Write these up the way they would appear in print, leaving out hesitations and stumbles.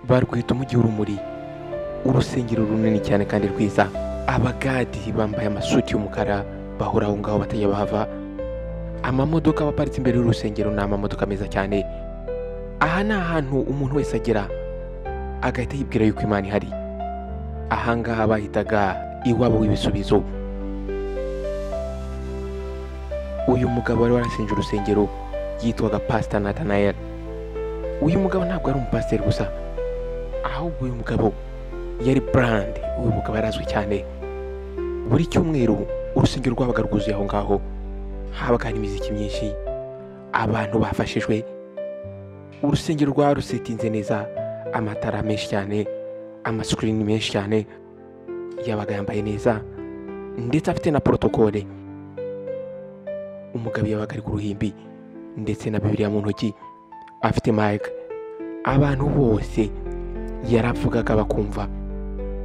Barwita umujyi w'urumuri, urusengero runini cyane kandi rwiza. Abagadi bambaye amasuti y'umukara bahora aho ngaho batajya bahava. Amamodoka abaparitse imbere y'urusengero ni amamodoka meza cyane. Aha ni ahantu umuntu wese agera agahita yibwira yuko Imana ihari. Aha ngaha bahitaga iwabo w'ibisubizo. Uyu mugabo wari warashinje urusengero yitwaga Pastor Nathaniel. Uyu mugabo ntabwo ari umupasiteri gusa, ahubwo uyu mugabo yari brand. Uyu mugabo yarazwi cyane. Buri cyumweru urusengero rwabaga rwuzuye aho ngaho, habaga hari imiziki myinshi, abantu bafashijwe. Urusengero rwarusetinze neza, amatara menshi cyane, amasikirini menshi cyane, yabaga yambaye neza ndetse afite na protokole. Umugabo yabaga ari ku ruhimbi ndetse na Bibiliya mu ntoki, afite mic. Abantu bose yaravugaga bakumva.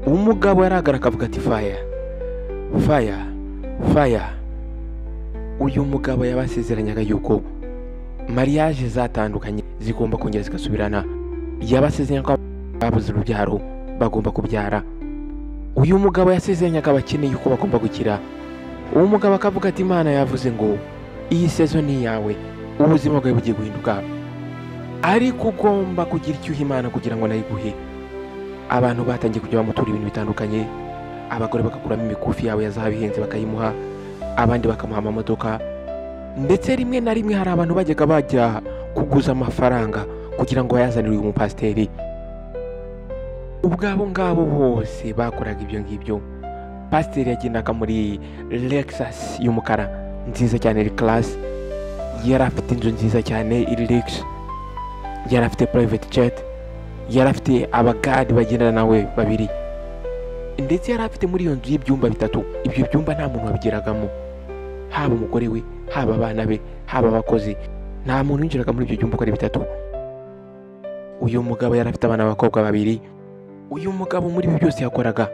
Umugabo yaragara akavuga ati fire, fire, fire. Uyu mugabo yabasezeranyaga yuko mariage zatandukanye zigomba kongera zigasubirana. Yabasezeranya ko babuze urubyaro bagomba kubyara. Uyu mugabo yasezeranyaga abakene yuko bagomba gukira. Uwo mugabo akavuga ati Imana yavuze ngo iyi season ni iyawe, ubuzima bwawe bugiye guhinduka, ariko ugomba kugira icyo uha Imana kugira ngo nayiguhe. Abantu batangiye kujya bamutura ibintu bitandukanye, abagore bagakuramo imikufi yabo ya zahabu ihenze bakayimuha, abandi bakamuha amamodoka, ndetse rimwe na rimwe hari abantu bajyaga bajya kuguza amafaranga kugira ngo bayazanire uyu mupasiteri. Ubwabo ngabo bose bakoraga ibyo ngibyo. Pasiteri yagendaga muri Lexus y'umukara nziza cyane, iri class. Yari afite inzu nziza cyane iri luxe, yari afite private jet, yari afite abagadi bagendana nawe babiri, ndetse yari afite muri iyo nzu y'ibyumba bitatu. Ibyo byumba nta muntu wabigeragamo, haba umugore we, haba abana be, haba abakozi, nta muntu winjiraga muri ibyo byumba uko ari bitatu. Uyu mugabo yari afite abana b'abakobwa babiri. Uyu mugabo muri ibi byose yakoraga,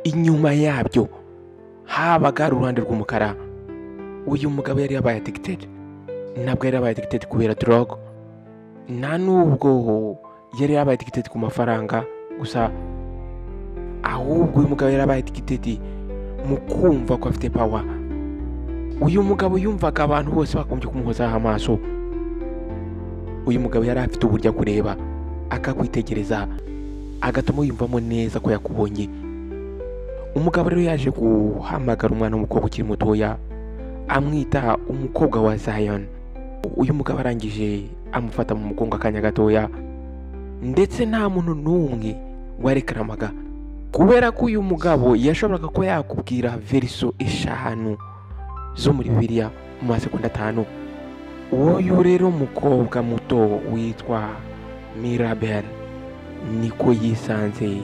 inyuma yabyo habaga hari uruhande rw'umukara. Uyu mugabo yari yabaye addicted. Ntabwo yari yabaye addicted kubera drug, nta nubwo yari yabaye addicted ku mafaranga gusa, ahubwo uyu mugabo yari yabaye addicted mu kumva ko afite power. Uyu mugabo yumvaga abantu bose bagombye kumuhozaho amaso. Uyu mugabo yari afite uburyo kureba, akakwitegereza, agatuma yumvamo neza ko yakubonye. Umugabo rero yaje guhamagara umwana w'umukobwa ukiri mutoya, amwita umukobwa wa Zion. Uyu mugabo arangije amufata mu mugongo akanya gatoya, ndetse nta muntu n'umwe warekaramaga, kubera ko uyu mugabo yashoboraga kuba yakubwira veriso 5 zo muri Bibiliya mu masegonda 5. Uyu rero mukobwa muto witwa Mirabel niko yisanze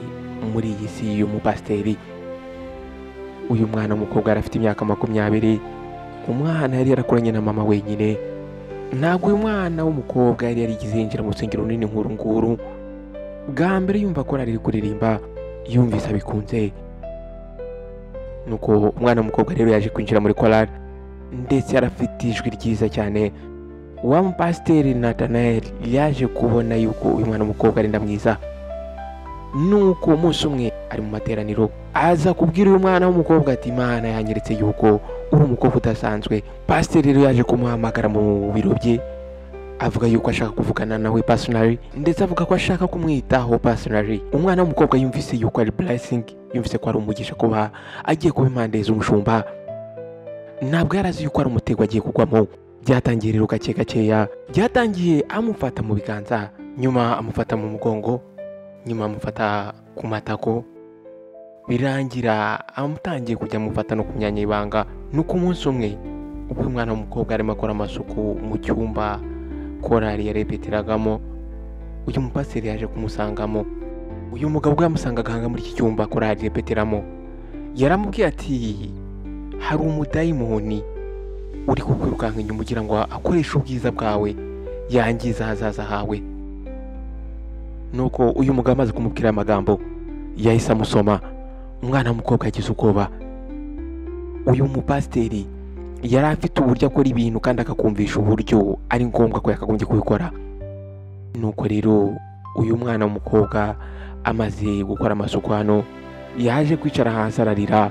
muri iyi si y'umupasiteri. Uyu mwana w'umukobwa yari afite imyaka 20. Umwana yari yarakuranye na mama wenyine. Ntabwo uyu mwana w'umukobwa yari yarigeze yinjira mu rusengero runini nk'uru nguru. Bwa mbere yumva ko ari kuririmba, yumvise abikunze. Nuko umwana w'umukobwa rero yaje kwinjira muri korali, ndetse yari afite ijwi ryiza cyane. Wa mupasiteri Nathaniel yaje kubona yuko uyu mwana w'umukobwa ari mwiza. Nuko umunsi umwe ari mu materaniro aza kubwira uyu mwana w'umukobwa ati Imana yanyeretse yuko uri umukobwa udasanzwe. Pasiteri rero yaje kumuhamagara mu biro bye, avuga yuko ashaka kuvugana nawe personally, ndetse avuga ko ashaka kumwitaho personally. Umwana w'umukobwa yumvise yuko ari blessing, yumvise ko ari umugisha kuba agiye kuba impande z'umushumba. Ntabwo yari azi yuko ari umutego agiye kugwamo. Byatangiye rero gake gakeya, byatangiye amufata mu biganza, nyuma amufata mu mugongo, nyuma amufata ku matako, birangira amutangiye kujya amufata no ku myanya y'ibanga. Nuko umunsi umwe ubwo umwana w'umukobwa arimo akora amasuku mu cyumba korali yarepeteragamo, uyu mupasiteri yaje kumusangamo. Uyu mugabo ubwo yamusangaga ahanga muri iki cyumba korali repeteramo, yaramubwiye ati hari umudayimoni uri kukwirukanka inyuma ugira ngo akoreshe ubwiza bwawe yangiza ahazaza hawe. Nuko uyu mugabo amaze kumubwira amagambo yahise amusoma. Umwana w'umukobwa yagize ubwoba. Uyu mupasiteri yari afite uburyo akora ibintu kandi akakumvisha uburyo ari ngombwa ko yakagombye kubikora. Nuko rero Uyu mwana w'umukobwa amaze gukora amasuku hano yaje kwicara hasi ararira.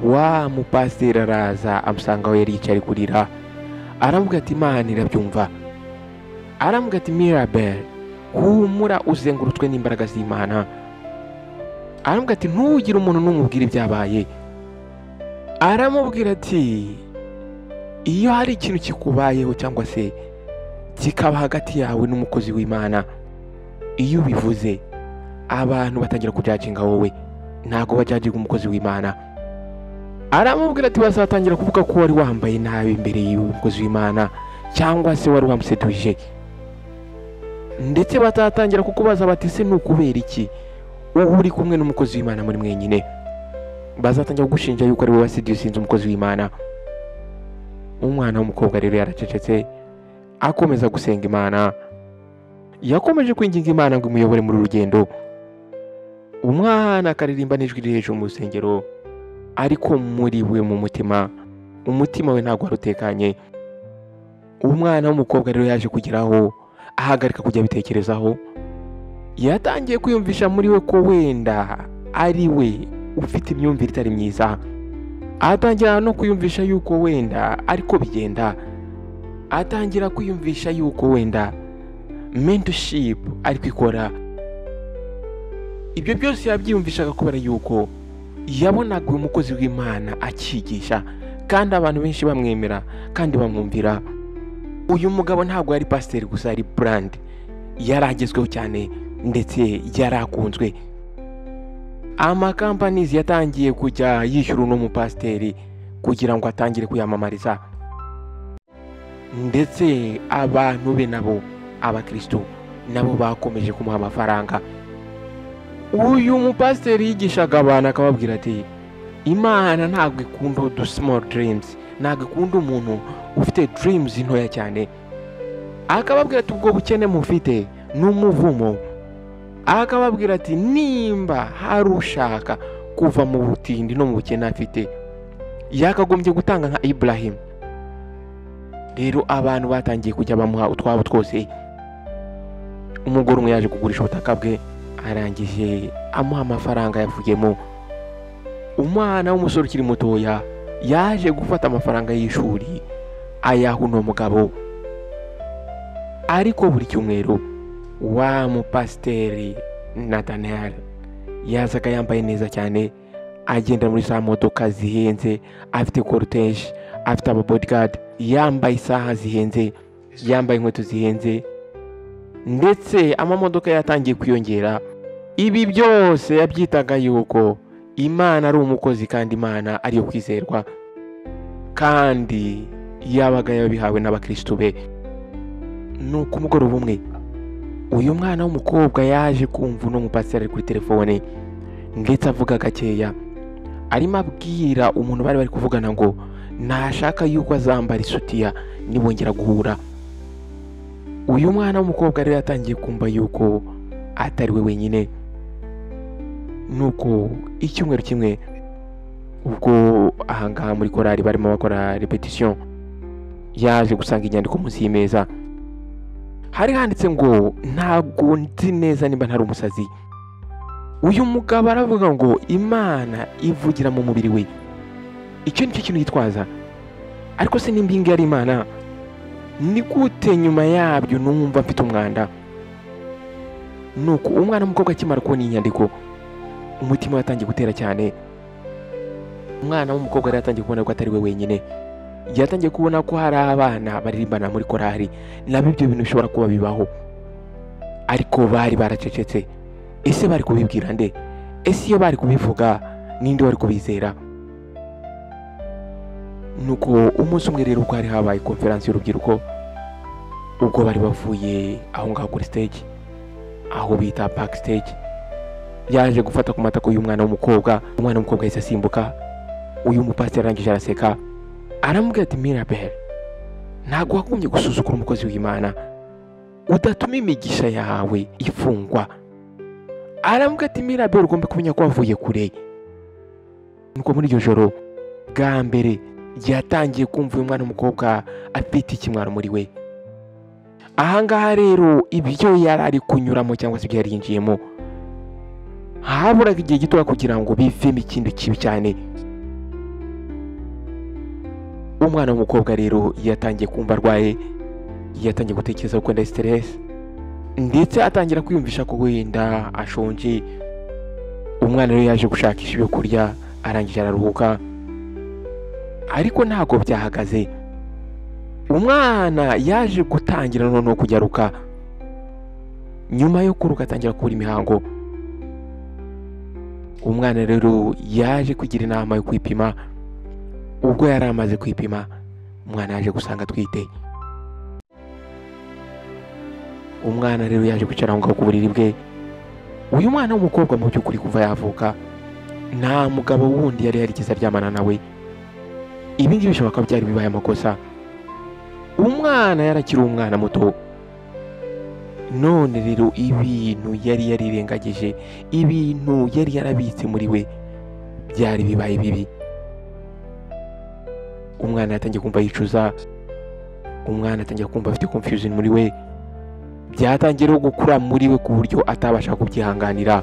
Wa mupasiteri araza amusanga aho yari yicaye ari kurira, aramubwira ati Imana irabyumva. Aramubwira ati Mirabel, humura uzengurutswe n'imbaraga z'Imana. Aramubwira ati ntugire umuntu n'umubwira ibyabaye. Aramubwira ati iyo hari ikintu kikubayeho cyangwa se kikaba hagati yawe n'umukozi w'Imana, iyo ubivuze abantu batangira kujajinga wowe, ntabwo bajajinga umukozi w'Imana. Aramubwira ati bazatangira kuvuga ko wari wambaye nabi imbere y'umukozi w'Imana cyangwa se wari wamuseduje, ndetse batatangira kukubaza bati se ni ukubera iki uba uri kumwe n'umukozi w'Imana muri mwenyine. Bazatangira kugushinja yuko ari wowe wasedusinze umukozi w'Imana. Umwana w'umukobwa rero yaracecetse akomeza gusenga Imana. Yakomeje kwinginga Imana ngo imuyobore muri rugendo. Umwana akaririmba n'ijwi riri hejuru mu rusengero, ariko muri we mu mutima, umutima we ntabwo wari utekanye. Umwana w'umukobwa rero yaje kugeraho ahagarika kujya abitekerezaho. Yatangiye kwiyumvisha muri we ko wenda ari we ufite imyumvire itari myiza. Atangira no kwiyumvisha yuko wenda ariko bigenda. Atangira kwiyumvisha yuko wenda mentorship ari kwikora. Ibyo byose yabyiyumvishaga kubera yuko yabonaga uyu mukozi w'Imana akigisha kandi abantu benshi bamwemera kandi bamwumvira. Uyu mugabo ntabwo yari pasiteri gusa, yari brand, yari agezweho cyane ndetse yarakunzwe. Amakampanizi yatangiye kujya yishyura uno mupasiteri kugira ngo atangire kuyamamariza, ndetse abantu be nabo abakristo nabo bakomeje kumuha amafaranga. Uyu mupasiteri yigishaga abantu akababwira ati Imana ntabwo ikunda udu small dreams, ntabwo ikunda umuntu ufite dreams ntoya cyane. Akababwira ati ubwo bukene mufite n'umuvumo. Akababwira ati nimba hari ushaka kuva mu butindi no mu bukene afite, yakagombye gutanga nka Ibrahim. Rero abantu batangiye kujya bamuha utwabo twose. Umugore umwe yaje kugurisha ubutaka bwe, arangije amuha amafaranga yavuyemo. Umwana w'umusore ukiri mutoya yaje gufata amafaranga y'ishuri ayaha uno mugabo. Ariko buri cyumweru wa mupasiteri Nathaniel yazaga yambaye neza cyane, agenda muri za modoka zihenze, afite cortege, afite aba bodyguard, yambaye isaha zihenze, yambaye inkweto zihenze, ndetse amamodoka yatangiye kwiyongera. Ibi byose yabyitaga yuko Imana ari umukozi kandi Imana ariyo kwizerwa, kandi yabaga yabihawe n'abakristo be. Nuko umugoroba umwe uyu mwana w'umukobwa yaje kumva uno mupasiteri ari kuri telefone, ndetse avuga gakeya, arimo abwira umuntu bari bari kuvugana ngo ntashaka yuko azambara isutiya nibongera guhura. Uyu mwana w'umukobwa rero yatangiye kumva yuko atari we wenyine. Nuko icyumweru kimwe ubwo ahangaha muri korali barimo bakora repetition, yaje gusanga inyandiko munsi y'imeza. Hari handitse ngo ntabwo nzi neza nimba ntari umusazi. Uyu mugabo aravuga ngo Imana ivugira mu mubiri we. Icyo nicyo kintu yitwaza. Ariko se nimba iyi ari Imana, ni gute nyuma yabyo numva mfite umwanda? Nuko umwana w'umukobwa akimara kubona iyi nyandiko, umutima watangiye gutera cyane. Umwana w'umukobwa yari yatangiye kubona ko atari we wenyine. Yatangiye kubona ko hari abana baririmbana muri korali, nabo ibyo bintu bishobora kuba bibaho, ariko bari baracecetse. Ese bari kubibwira nde? Ese iyo bari kubivuga ninde wari kubizera? Nuko umunsi umwe rero ubwo hari habaye konferansi y'urubyiruko, ubwo bari bavuye aho ngaho kuri stage, aho bita backstage, yaje gufata ku matako y'umwana w'umukobwa. Umwana w'umukobwa yahise asimbuka. Uyu mupasiteri arangije araseka, aramubwira ati Mirabel, ntabwo wagombye gusuzugura umukozi w'Imana udatuma imigisha yawe ifungwa. Aramubwira ati Mirabel, ugomba kumenya ko wavuye kure. Nuko muri iryo joro bwa mbere yatangiye kumva uyu mwana w'umukobwa afite ikimwaro muri we. Ahangaha rero ibyo yari ari kunyuramo cyangwa se ibyo yari yinjiyemo, haburaga igihe gitoya kugira ngo bivemo ikindi kibi cyane. Umwana w'umukobwa rero yatangiye kumva arwaye, yatangiye gutekereza ko wenda stress, ndetse atangira kwiyumvisha ko wenda ashonje. Umwana rero yaje gushakisha ibyo kurya, arangije araruhuka, ariko ntabwo byahagaze. Umwana yaje gutangira noneho kujyaruka. Nyuma yo kuruka atangira kubura imihango. Umwana rero yaje kugira inama yo kwipima. Ubwo yari amaze kwipima, umwana yaje gusanga atwite. Umwana rero yaje kwicara aho ngaho ku buriri bwe. Uyu mwana w'umukobwa mu by'ukuri kuva yavuka nta mugabo wundi yari yarigeze aryamana nawe. Ibi ngibi bishobora kuba byari bibaye amakosa. Umwana yarakiri umwana muto. None rero ibintu yari yarirengagije, ibintu yari yarabitse muri we byari bibaye bibi. Umwana yatangiye kumva yicuza, umwana atangiye kumva afite confusion muri we. Byatangiye rero gukura muri we ku buryo atabasha kubyihanganira.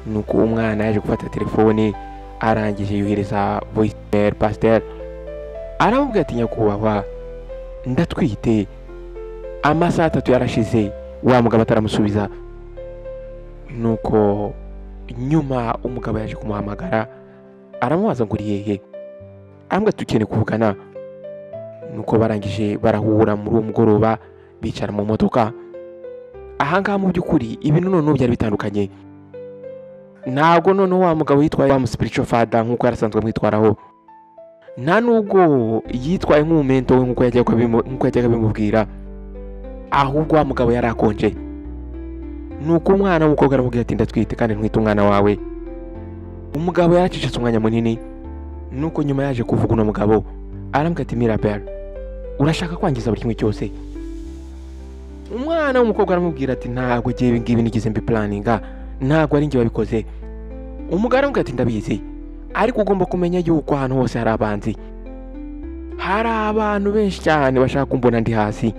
Nuko umwana yaje gufata telefone, arangije yohereza voice mail pasteur, aramubwira ati nyakubahwa ndatwite. Amasaha 3 yarashize wa mugabo ataramusubiza. Nuko nyuma umugabo yaje kumuhamagara, aramubaza ngo uri hehe? Aramubwira ati dukeneye kuvugana. Nuko barangije barahura muri uwo mugoroba, bicara mu modoka. Ahangaha mu by'ukuri ibintu noneho byari bitandukanye. Ntabwo noneho wa mugabo yitwaye wa spiritual father nk'uko yarasanzwe amwitwaraho, nta nubwo yitwaye nk'umumento we nk'uko yajyaga abimubwira, ahubwo wa mugabo yari akonje. Nuko umwana w'umukobwa aramubwira ati ndatwite kandi ntwite umwana wawe. Umugabo yaracecetse umwanya munini. Nuko nyuma yaje kuvuga uno mugabo, aramubwira ati Mirabel, urashaka kwangiza buri kimwe cyose. Umwana w'umukobwa aramubwira ati ntabwo ngiye ibi ngibi nigeze mbiplaninga, ntabwo ari njye wabikoze. Umugabo aramubwira ati ndabizi, ariko ugomba kumenya yuko ahantu hose hari abanzi, hari abantu benshi cyane bashaka kumbona ndi hasi,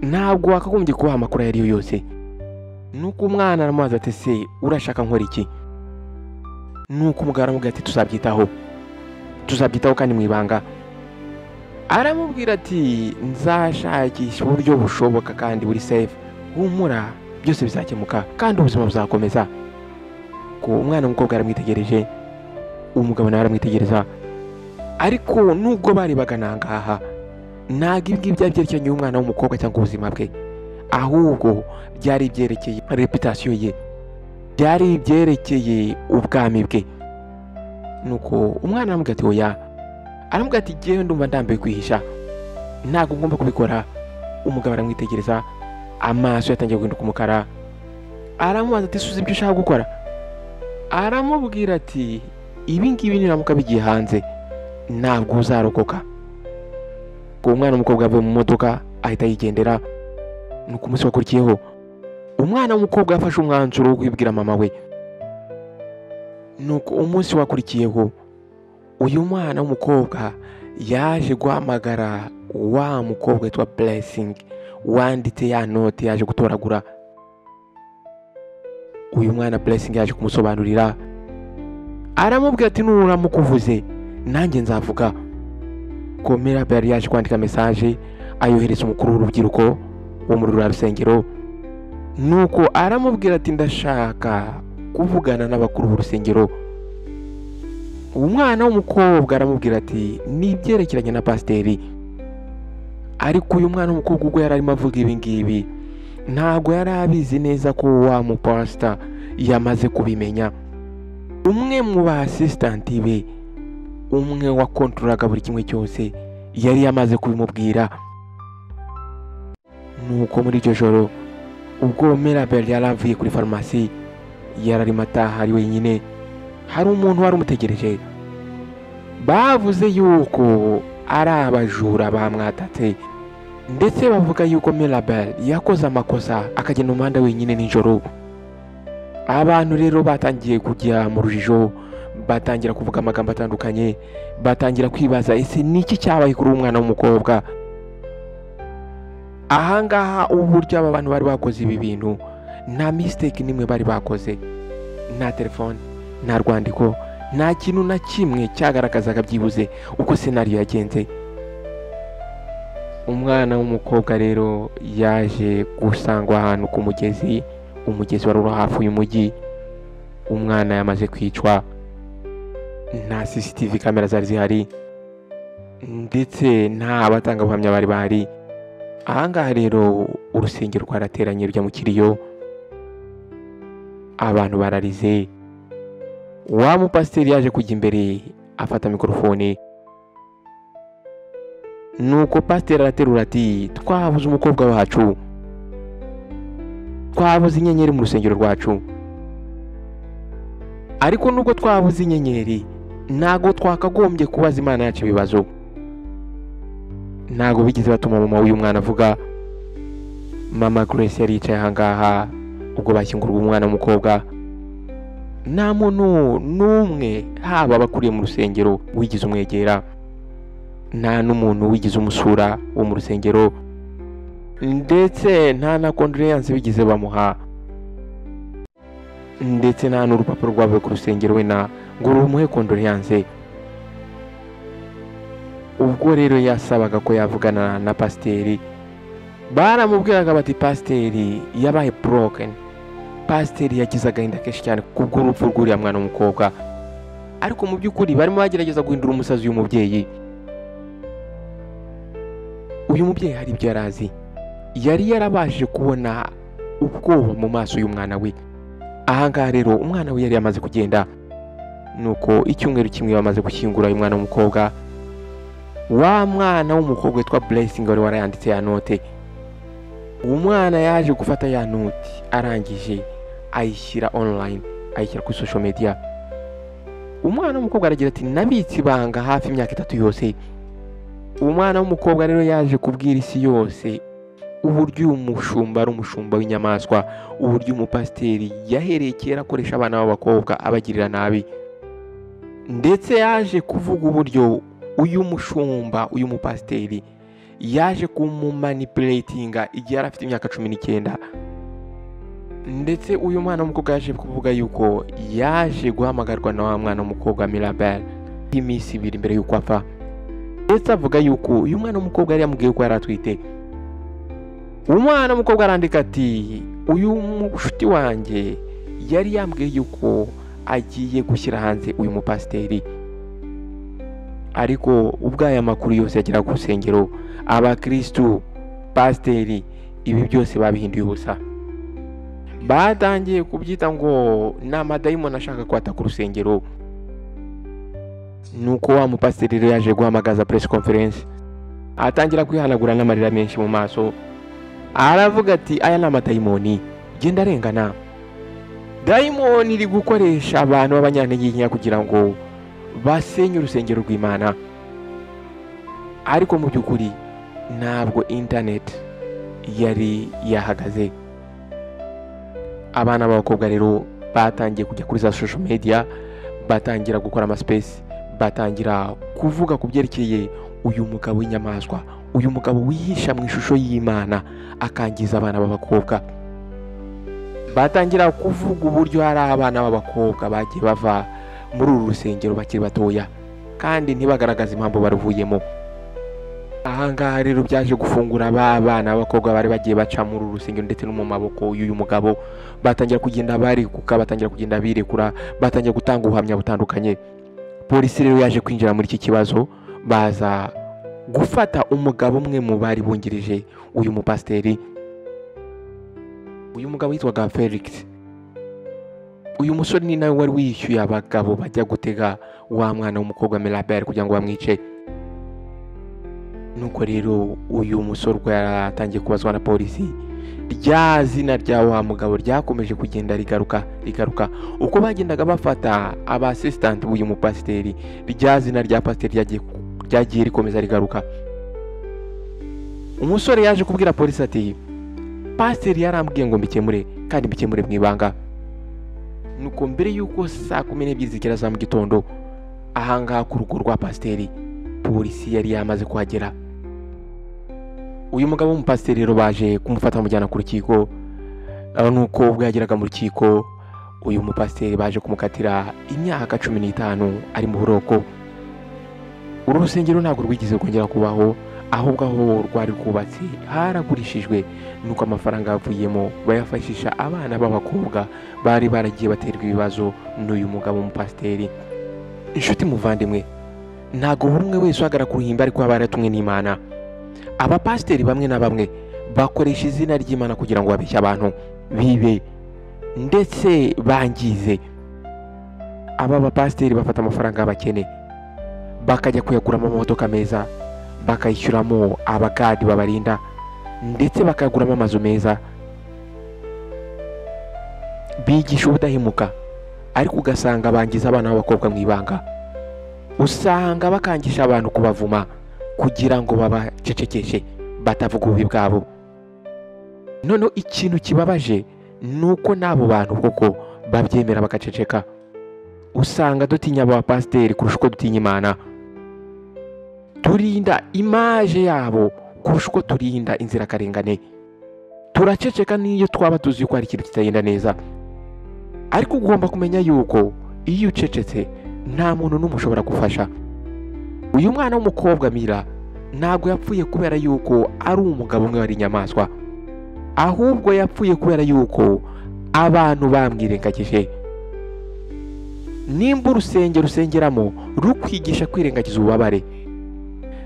ntabwo wakagombye kubaha amakuru ayo ariyo yose. Nuko umwana aramubaza ati se urashaka nkora iki? Nuko umugabo aramubwira ati tuzabyitaho, tuzabyitaho kandi mu ibanga. Aramubwira ati nzashakisha uburyo bushoboka kandi buri safe, humura byose bizakemuka kandi ubuzima buzakomeza. Ko umwana w'umukobwa aramwitegereje, umugabo nawe aramwitegereza, ariko nubwo bari bagana ngaha ntabwo ibi ngibi byari byerekeranye n'umwana w'umukobwa cyangwa ubuzima bwe, ahubwo byari byerekeye reputation ye, byari byerekeye ubwami bwe. Nuko umwana aramubwira ati oya, aramubwira ati jyewe ndumva ndambiwe kwihisha, ntabwo ngomba kubikora. Umugabo aramwitegereza, amaso yatangiye guhinduka umukara, aramubaza ati suzi ibyo ushaka gukora? Aramubwira ati ibi ngibi niramuka bigiye hanze ntabwo uzarokoka. Uwo mwana w'umukobwa avuye mu modoka ahita yigendera. Nuko umunsi wakurikiyeho umwana w'umukobwa yafashe umwanzuro wo kwibwira mama we. Nuko umunsi wakurikiyeho uyu mwana w'umukobwa yaje guhamagara wa mukobwa witwa Blessing wanditse ya note yaje gutoragura. Uyu mwana Blessing yaje kumusobanurira, aramubwira ati nuramuka uvuze nanjye nzavuga. Ko Mirabel yaje kwandika message ayohereza umukuru w'urubyiruko wo muri ruriya rusengero. Nuko aramubwira ati ndashaka kuvugana n'abakuru b'urusengero. Umwana w'umukobwa aramubwira ati ni ibyerekeranye na pasiteri. Ariko uyu mwana w'umukobwa ubwo yari arimo avuga ibi ngibi ntabwo yari abizi neza ko wa mupasita yamaze kubimenya. Umwe mu ba assistant be, umwe wakontorolaga buri kimwe cyose, yari yamaze kubimubwira. Nuko muri iryo joro ubwo Mirabel yari avuye kuri farumasi, yari arimo ataha ari wenyine, hari umuntu wari umutegereje. Bavuze yuko ari abajura bamwatatse, ndetse bavuga yuko Mirabel yakoze amakosa akagenda mu muhanda wenyine nijoro. Abantu rero batangiye kujya mu rujijo, batangira kuvuga amagambo atandukanye, batangira kwibaza ese niki cyabaye kuri uwo mwana w'umukobwa. Ahangaha uburyo aba bantu bari bakoze ibi bintu, nta mistake n'imwe bari bakoze, nta telefone, nta rwandiko, nta kintu na kimwe cyagaragazaga byibuze uko scenario yagenze. Umwana w'umukobwa rero yaje gusangwa ahantu ku mugezi, umugezi wari uri hafi y'umujyi. Umwana yamaze kwicwa, nta CCTV kamera zari zihari, ndetse nta batangabuhamya bari bahari. Ahangaha rero urusengero rwarateranye rujya mu kiriyo, abantu bararize. Wa mupasiteri yaje kujya imbere afata mikorofone, nuko pasiteri araterura ati: "Twabuze umukobwa wacu, twabuze inyenyeri mu rusengero rwacu, ariko nubwo twabuze inyenyeri ntabwo twakagombye kubaza Imana yacu ibibazo." Ntabwo bigeze batuma mama w'uyu mwana avuga. Mama Grace yari yicaye ahangaha ubwo bashyingurwa umwana w'umukobwa. Nta muntu n'umwe, haba abakuriye mu rusengero, wigeze umwegera, nta n'umuntu wigeze umusura wo mu rusengero, ndetse nta na condoléance bigeze bamuha, ndetse nta n'urupapuro rwavuye ku rusengero wenda ngo rumuhe condoléance. Ubwo rero yasabaga ko yavugana na pasiteri, baramubwiraga bati: "Pasiteri yabaye broken, pasiteri yagize agahinda kenshi cyane kubw'urupfu rw'uriya mwana w'umukobwa." Ariko mu by'ukuri barimo bagerageza guhindura umusazi uyu mubyeyi. Uyu mubyeyi hari ibyo yari azi, yari yarabashije kubona ubwoba mu maso y'umwana we. Ahangaha rero umwana we yari yamaze kugenda. Nuko icyumweru kimwe bamaze gushyingura uyu mwana w'umukobwa, wa mwana w'umukobwa witwa Blessing wari warayanditse ya note, uwo mwana yaje gufata ya note, arangije ayishyira online, ayishyira kuri social media. Umwana w'umukobwa aragira ati: "Nabitse ibanga hafi imyaka 3 yose." Umwana w'umukobwa rero yaje kubwira isi yose uburyo uyu mushumba ari umushumba w'inyamaswa, uburyo umupasiteri yahereye kera akoresha abana b'abakobwa abagirira nabi, ndetse yaje kuvuga uburyo uyu mushumba, uyu mupasiteri, yaje kumumanipulatinga igihe yari afite imyaka 19. Ndetse uyu mwana w'umukobwa yaje kuvuga yuko yaje guhamagarwa na wa mwana w'umukobwa Mirabel iminsi 2 mbere y'uko apfa, ndetse avuga yuko uyu mwana w'umukobwa yari yamubwiye ko yari atwite. Umwana w'umukobwa arandika ati: "Uyu mushuti wanjye yari yambwiye yuko agiye gushyira hanze uyu mupasiteri." Ariko ubwo aya makuru yose yagera ku rusengero, abakirisitu, pasiteri, ibi byose babihinduye ubusa. Batangiye kubyita ngo ni amadayimoni ashaka kwataka urusengero. Nuko wa mupasiteri rero yaje guhamagaza press conference, atangira kwihanagura n'amarira menshi mu maso, aravuga ati: "Aya ni amadayimoni, genda arengana, dayimoni iri gukoresha abantu b'abanyantege nkeya kugira ngo basenye urusengero rw'Imana." Ariko mu by'ukuri ntabwo internet yari yahagaze. Abana b'abakobwa rero batangiye kujya kuri za social media, batangira gukora amaspace, batangira kuvuga ku byerekeye uyu mugabo w'inyamaswa, uyu mugabo wihisha mu ishusho y'Imana akangiza abana b'abakobwa. Batangira kuvuga uburyo hari abana b'abakobwa bagiye bava muri uru rusengero bakiri batoya kandi ntibagaragaze impamvu baruvuyemo. Ahangaha rero byaje gufungura ba bana b'abakobwa bari bagiye baca muri uru rusengero ndetse no mu maboko y'uyu mugabo, batangira kugenda barikuka, batangira kugenda birekura, batangira gutanga ubuhamya butandukanye. Polisi rero yaje kwinjira muri iki kibazo, baza gufata umugabo umwe mu bari bungirije uyu mupasiteri. Uyu mugabo yitwaga Felix. Uyu musore ni nawe wari wishyuye abagabo bajya gutega wa mwana w'umukobwa Mirabel kugira ngo bamwice. Nuko rero uyu musore ubwo yaratangiye kubazwa na polisi, rya zina rya wa mugabo ryakomeje kugenda rigaruka rigaruka. Uko bagendaga bafata aba assistant b'uyu mupasiteri, rya zina rya pasiteri ryagiye rikomeza rigaruka. Umusore yaje kubwira polisi ati: "Pasiteri yarambwiye ngo mbikemure, kandi mbikemure mu ibanga." Nuko mbere y'uko saa 12 zigera za mu gitondo, ahangaha ku rugo rwa pasiteri polisi yari yamaze kuhagera. Uyu mugabo w'umupasiteri rero baje kumufata bamujyana ku rukiko. Nuko ubwo yageraga mu rukiko, uyu mupasiteri baje kumukatira imyaka 15 ari mu buroko. Uru rusengero ntabwo rwigeze rwongera kubaho, ahubwo aho rwari rwubatse haragurishijwe, nuko amafaranga yavuyemo bayafashisha abana b'abakobwa bari baragiye baterwa ibibazo n'uyu mugabo w'umupasiteri. Inshuti muvandimwe, ntabwo buri umwe wese uhagarara ku ruhimbi ariko aba yaratumwe n'Imana. Abapasiteri bamwe na bamwe bakoresha izina ry'Imana kugira ngo babeshye abantu, bibe ndetse bangize. Aba bapasiteri bafata amafaranga y'abakene bakajya kuyaguramo amamodoka meza, bakayishyuramo abagadi babarinda, ndetse bakayaguramo amazu meza. Bigisha ubudahemuka, ariko ugasanga bangiza abana b'abakobwa mu ibanga. Usanga bakangisha abantu kubavuma kugira ngo babacecekeshe batavuga ububi bwabo. Noneho ikintu kibabaje ni uko n'abo bantu koko babyemera bagaceceka. Usanga dutinya abapasiteri kurusha uko dutinya Imana. Turinda imaje yabo kurusha uko turinda inzirakarengane. Turaceceka n'iyo twaba tuzi ko hari ikintu kitagenda neza. Ariko ugomba kumenya yuko iyo ucecetse nta muntu n'umwe ushobora gufasha. Uyu mwana w'umukobwa Mira ntabwo yapfuye kubera yuko ari umugabo umwe wari inyamaswa, ahubwo yapfuye kubera yuko abantu bamwirengagije. Nimba urusengero rusengeramo rukwigisha kwirengagiza ububabare,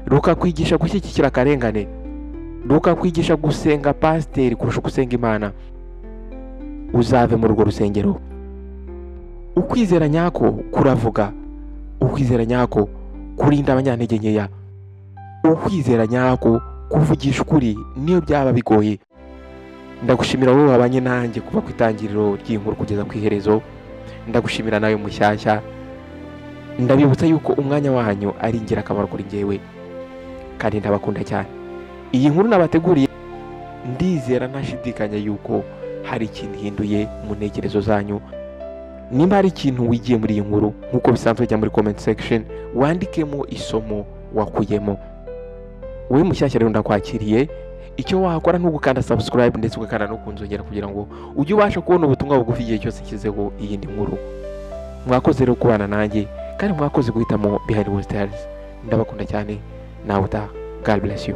rukakwigisha gushyigikira akarengane, rukakwigisha gusenga pasiteri kurusha gusenga Imana, uzave muri urwo rusengero. Ukwizera nyako kuravuga, ukwizera nyako kurinda abanyantege nkeya, ukwizera nyako kuvugisha ukuri niyo byaba bigoye. Ndagushimira wowe wabanye nanjye kuva ku itangiriro ry'inkuru kugeza ku iherezo. Ndagushimira nawe mushyashya. Ndabibutsa yuko umwanya wanyu ari ingirakamaro kuri njyewe, kandi ndabakunda cyane. Iyi nkuru nabateguriye ndizera ntashidikanya yuko hari ikintu ihinduye mu ntekerezo zanyu. Nimba hari ikintu wigiye muri iyi nkuru, nk'uko bisanzwe jya muri comment section wandikemo isomo wakuyemo. Wowe mushyashya rero ndakwakiriye. Icyo wakora ni ugukanda subscribe ndetse ugakanda no kunzogera kugira ngo ujye ubasha kubona ubutumwa bugufi igihe cyose nshyizeho iyindi nkuru. Mwakoze rero kubana nanjye, kandi mwakoze guhitamo Behind Words Tales. Ndabakunda cyane. Nawe utaha. God bless you.